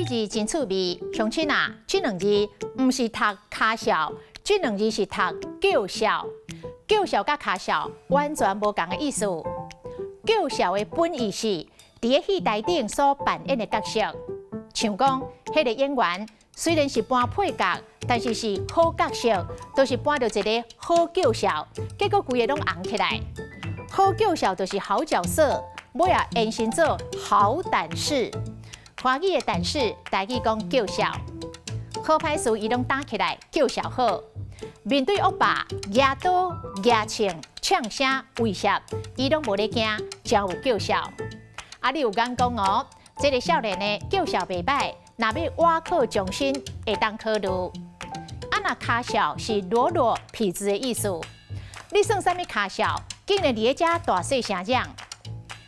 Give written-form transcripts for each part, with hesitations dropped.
語字真趣味，鄉親啊，這兩字毋是讀跤數，這兩字是讀叫數。叫數佮跤數完全無仝的意思。叫數的本意是佇咧戲台頂所扮演的角色，像講彼个演員雖然是扮配角，但是是好角色，都是扮著一个好叫數，結果規个攏紅起來。好叫數就是好角色，尾仔延伸做好膽識。華語的膽識，台語講叫數。好歹事伊攏擔起來，叫數好。面對惡霸，舉刀、舉槍、嗆聲威脅，伊攏無咧驚，真有叫數。啊，你有眼光哦，這个少年的叫數袂䆀，若欲挖角終身，會當考慮。啊，若跤數是裸裸痞子的意思，你算啥物跤數？竟然佇咧遮大細聲嚷，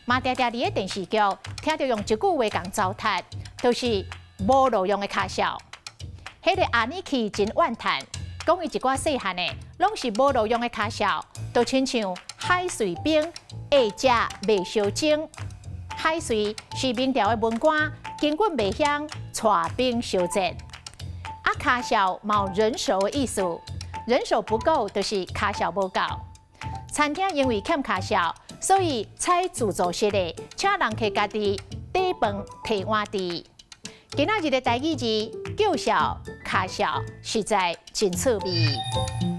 嘛定定佇咧電視劇聽著用一句話共糟蹋，就是無路用的跤數。彼个阿尼基真怨嘆，講伊一寡細漢的，攏是無路用的跤數，都親像海瑞兵會食袂相爭。海瑞是明朝的文官，根本袂曉帶兵相戰。啊，跤數嘛有人手的意思，人手不夠就是跤數無夠。餐廳因為欠跤數，所以採自助式的，請人客家己綴飯提碗佇。今仔日的台語字叫數、跤數，實在真趣味。